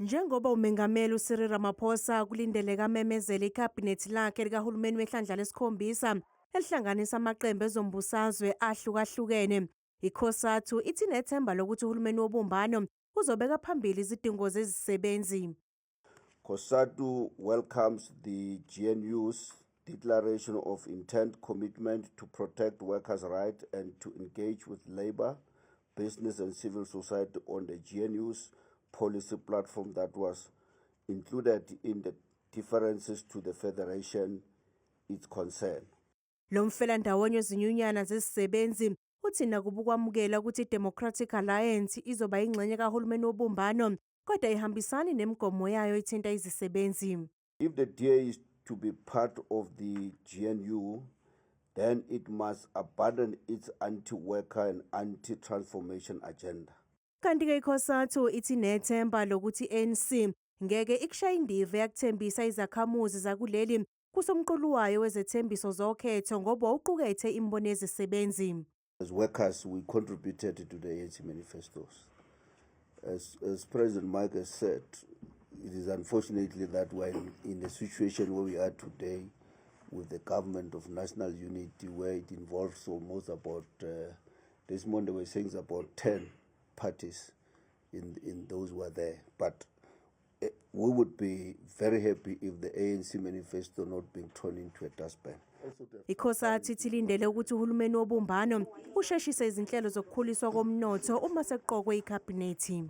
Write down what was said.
Njengoba uMengameli uCyril Ramaphosa kulindeleke amemezele ikhabhinethi lakhe likahulumeni wehlandla lesikhombisa elihlanganisa amaqembu ezombusazwe ahlukahlukene, iCOSATU ithi inethemba lokuthi uhulumeni wobumbano uzobeka phambili izidingo zezisebenzi. COSATU welcomes the GNU's declaration of intent, commitment to protect workers' rights and to engage with labor, business and civil society on the GNU's policy platform that was included in the differences to the federation its concern. Lo mfelandawonye wezinyunyana zezisebenzi uthi nakuba ukwamukela ukuthi iDemocratic Alliance izoba ingxenye kahulumeni wobumbano, kodwa ayihambisani nemigomo yayo ethinta izisebenzi. If the DA is to be part of the GNU, then it must abandon its anti-worker and anti-transformation agenda. Kanti-ke iCOSATU ithi nethemba lokuthi i-ANC ngeke ikushaye indiva eyakuthembisa izakhamuzi zakuleli kusomqulu wayo wezethembiso zokhetho, ngoba wawuqukethe imibono yezisebenzi. As workers, we contributed to the ANC manifestos. As President Mike has said, it is unfortunately that we're in the situation where we are today with the government of national unity, where it involves almost about, this morning they were saying it's about 10 parties in those who are there. But we would be very happy if the ANC manifesto not being thrown into a dustbin. ICOSATU ithi ilindele ukuthi uhulumeni wobumbano usheshise izinhlelo zokukhuliswa komnotho uma sekuqokwe ikhabhinethi.